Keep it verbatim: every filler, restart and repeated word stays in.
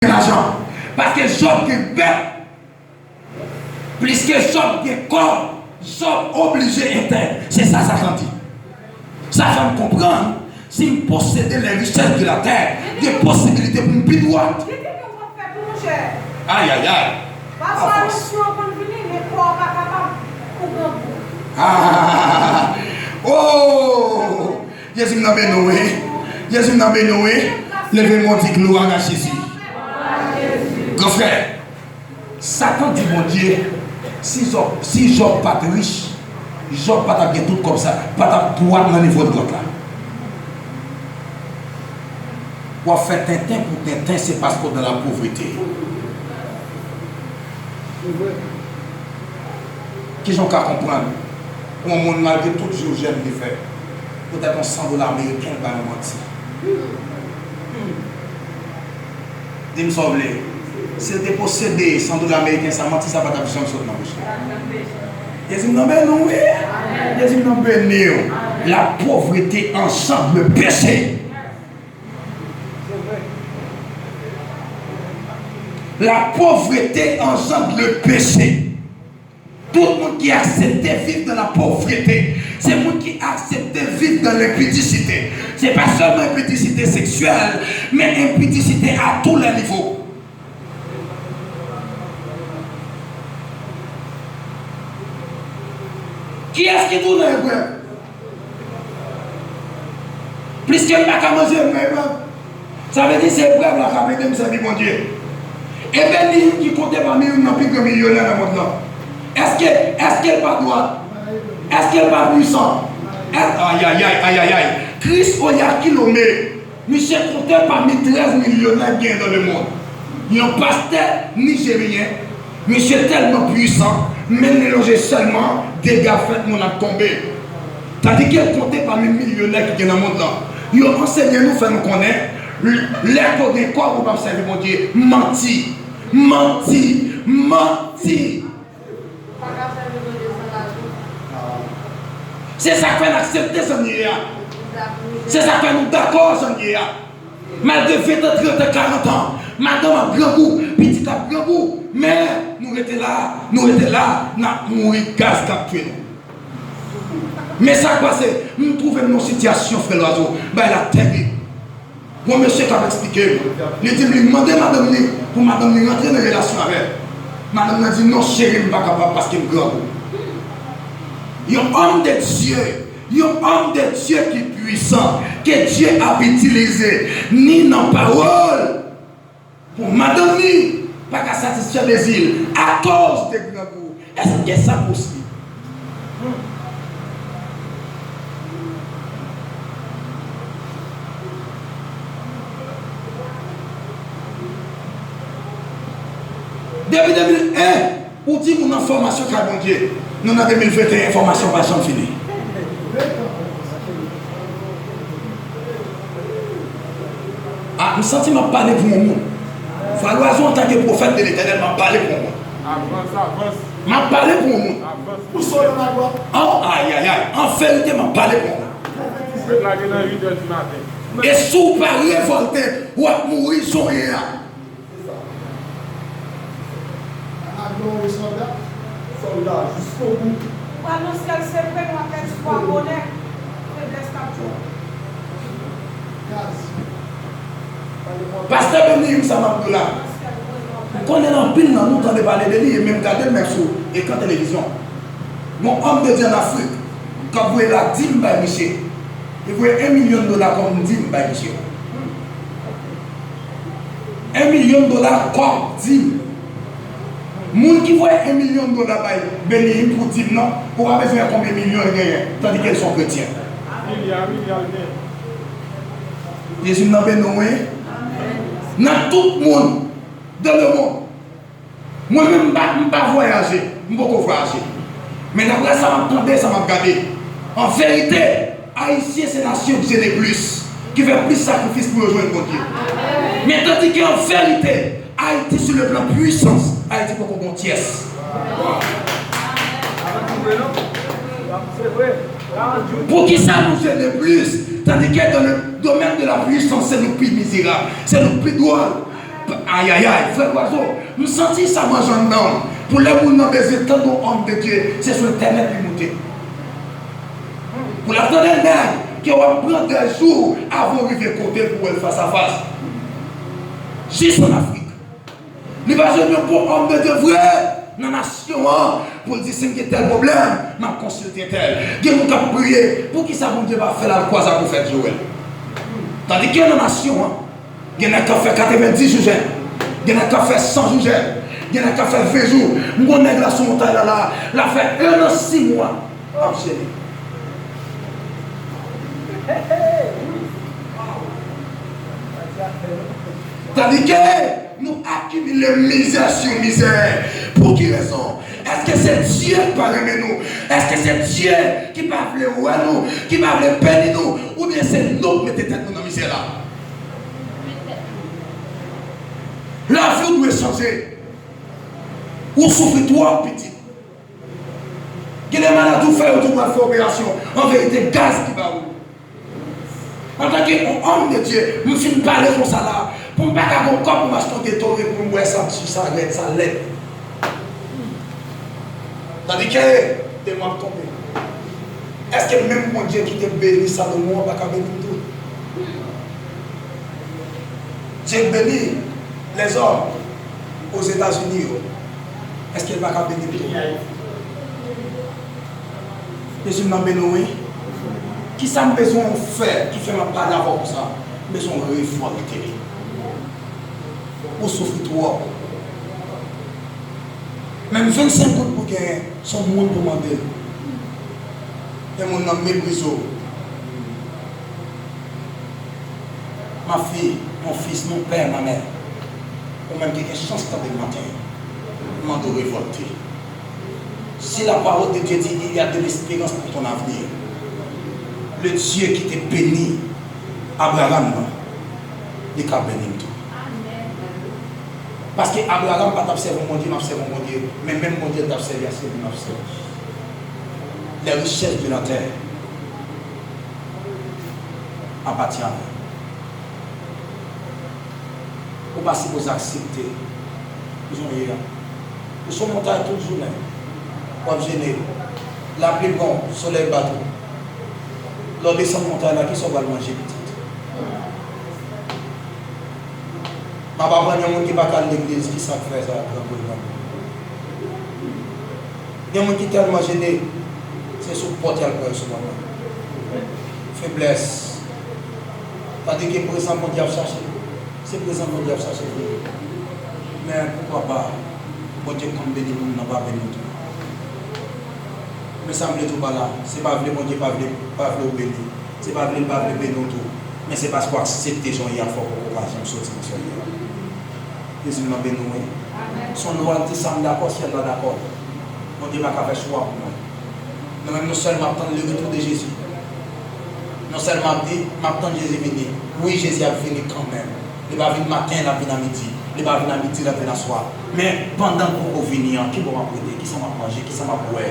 gen lajan. Paske Jòb gen bèt. Pliske Jòb gen kò, Jòb oblije entèg. Se sa Satan di. Satan konprann, si m posede les richesses de la terre, gen posibilite pou m pi dwat. Ayayay. Ah, oh! Jezi m nan beni w wi. Jezi m nan beni w wi. Leve men w, di gloire à Jésus. Gran frè, Satan di Bondye, si Jòb, si Jòb pa t rich, Jòb pa t ap gen tout kòb sa, pa t ap dwat nan nivo l dwat la. W ap fè tenten pou tenten, se paske w dans la pauvreté. Kijan w ka konprann yon moun, malgre tout jou jèn li fè, poutèt yon san dola ameriken, l ba yon manti? Di m sa w vle. Si l te posede san dola ameriken sa, manti sa pa t ap janm sot nan bouch li. Jezi m nan beni w wi. Jezi m nan beni w. La pauvreté engendre le péché. La pauvreté engendre le péché. Tout moun ki aksepte viv dans la pauvreté, se moun ki aksepte viv dans l'impudicité. Se pa sèlman enpidisite seksyèl, men enpidisite à tous les niveaux. Kiyès ki tounen ebre? Pliske m pa ka manje, m nan eprèv. Sa vle di se eprèv la k ap ede m sèvi Bondye. E Benny Hinn ki konte pami youn nan pi gran milyonè nan mond lan. Èske, èske l pa dwat? Èske l pa pwisan? Èske, ayayay, ayayay. Chris Oyakhilome, misye konte pami trèz milyonè ki genyen dans le monde. Yon pastè nijeryen. Misye tèlman pwisan, men l lonje sèlman, dega fèt, moun ap tonbe. Tandike l konte pami milyonè ki gen nan mond lan. Yo ansenye nou, fè nou konnen, lè ke w gen kòb, ou p ap sèvi Bondye. Manti! Manti! Manti! Se sa k fè n aksepte jan n ye a. Se sa k fè nou dakò jan n ye a. Malgre ven tan, trant tan, karant tan, madanm ap grangou, pitit ap grangou, men nou rete la, nou rete la, n ap mouri gaz k ap tiye nou. Men sa k pase, m twouve m nan yon sitiyasyon, frè Loiseau, bagay la tèrib. Yon mesye k ap eksplike m, li di m li mande madanm li pou madanm li rantre nan relasyon avè l. Madanm nan di non cheri, m pa kapab paske m grangou. Yon homme de Dieu Yon homme de Dieu ki pwisan, ke Dye ap itilize, ni nan pawòl, pou madanm li pa ka satisfè dezi l akoz de grangou. Èske sa posib? Depi de mil en, ou di moun nan fòmasyon kay Bondye. Nou nan de mil venteyen, fòmasyon pa janm fini. Ah, m santi m ap pale pou yon moun. Frè Loiseau, antanke pwofèt de Letènèl, m ap pale pou yon moun. Avans, avans. M ap pale pou yon moun. Avans. Pou sa w nan lagwa. An, ayayay, an verite, m ap pale pou yon moun. Mèt lage nan uit è di maten. E si w pa revòlte, w ap mouri jan w ye a. Adore sòlda. Sòlda jiskobout. Ou anonse l se vre, w ap pèdi pwa bonè. Feblès k ap jwe. Gaz. Pastè Benny Hinn, sa m ap di w la. M konnen anpil nan nou tande pale de li e menm gade l menm sou ekran televizyon. Yon homme de Dieu an Afrik k ap voye ladim bay misye. Li voye en milyon dola kòm dim bay misye. En milyon dola kòm dim. Moun ki voye en milyon dola bay Benny Hinn pou dim nan, ou pa bezwen wè konbyen milyon l genyen, tandike l se yon kretyen. Milya, milya l genyen. Jezi m nan beni w wi. Nan tout moun, dans le monde, mwen menm m pa, m pa vwayaje, m poko vwayaje. Men daprè sa m ap tande, sa m ap gade, an verite, Ayisyen se nasyon ki jene plis, ki fè plis sakrifis pou yo jwenn Bondye. Men tandike an verite, Ayiti, sou le plan pwisans, Ayiti poko bon tyès. Poukisa nou jene plis, tandike dans le domaine de la puissance, se nou pi mizerab, se nou pi dwòl? Ayayay, frè Lwazo, m santi sa manje anndan m. Pou lè moun nan bezwen tande yon òm de Dye, se sou entènèt li moute. Pou l ap tande nèg ke w ap pran dè jou avan w rive kote l pou w wè l fas a fas. Jis ann Afrik. Li pa jwenn yon bon òm de Dye vre nan nasyon an pou l di, "Si m gen tèl pwoblèm, m ap konsilte entèl." Gen moun k ap priye, poukisa Bondye pa fè l al kwaze ak pwofèt Jowèl? Tandike nan nasyon an, gen nèg k ap fè katrevenndis jou jèn, gen nèg k ap fè san jou jèn, gen nèg k ap fè ven jou. M gon nèg la sou montay la, la, l ap fè en an sis mwa ap jene. Tandike nou akimile mizè sou mizè. Pou ki rezon? Èske se Dye ki pa renmen nou? Èske se Dye ki pa vle wè nou, ki pa vle beni nou? Oubyen se nou k mete tèt nou nan mizè la? Lavi w dwe chanje. Ou soufri twòp, pitit. Gen de maladi ou fè, yo di w pral fè operasyon. An verite, gaz ki ba ou. Antanke yon òm de Dye, m fin pale konsa la, pou m pa ka gon kòb pou m achte yon Gatorade pou m bwè, sa di sa rèd, sa lèd. Tandike, de m ap tonbe. Èske menm Bondye ki te beni Salomo an pa ka beni m tou? Dye k beni lèzòm Ozetazini yo, èske l pa ka beni m tou? Jezi m nan beni w wi. Kisa m bezwen w fè ki fè m ap pale avè w konsa? M bezwen w revòlte. Ou soufri twòp. Menm vennsenk goud pou genyen, se yon moun pou mande l. E moun nan meprize w. Ma fille, mon fils, mon père, ma mère, ou menm ki gen chans tande m maten, m mande w revòlte. Si la parole de Dieu dit, il y a de l'espérance pour ton avenir, le Dieu qui te bénit Abraham nan, li ka beni m tou. Paske Abraham pa t ap sèvi yon Bondye, m ap sèvi yon Bondye, men menm Bondye l t ap sèvi a se li m ap sèvi. Les richesses de la terre appartiennent à Dieu. Ou pa sipoze aksepte jan w ye a. Ou sou montay tout jounen, w ap jene. Lapli bon, solèy bat ou. Lè w desann montay la, kisa w pral manje pitit? M ap aprann yon moun ki pa ka al legliz, kisa k fè sa, grangou, grangou. Gen moun ki tèlman jene, se sou pòt y al pran yo sou moman. Feblès. Tandike prezan Bondye ap chache, se prezan Bondye ap chache vre. Men poukwa pa, Bondye konn beni moun nan, pa beni w tou. Men sa m vle di w pa la, se pa vle Bondye pa vle, pa vle w beni. Se pa vle l pa vle beni w tou. Men se paske w aksepte jan w ye a fè w poko ka janm soti nan sa w ye a. Jezi m nan beni w wi. Se yon lwa l di sa m dakò, syèl la dakò. Bondye pa ka fè chwa pou mwen. Nou menm nou sèlman ap tann le retour de Jezi. Nou sèlman ap di, m ap tann Jezi vini. Wi, Jezi ap vini kanmenm. Li pa vin maten, l ap vin a midi. Li pa vin a midi, l ap vin aswè. Men, pandan l poko vini an, kibò m ap rete? Kisa m ap manje? Kisa m ap bwè?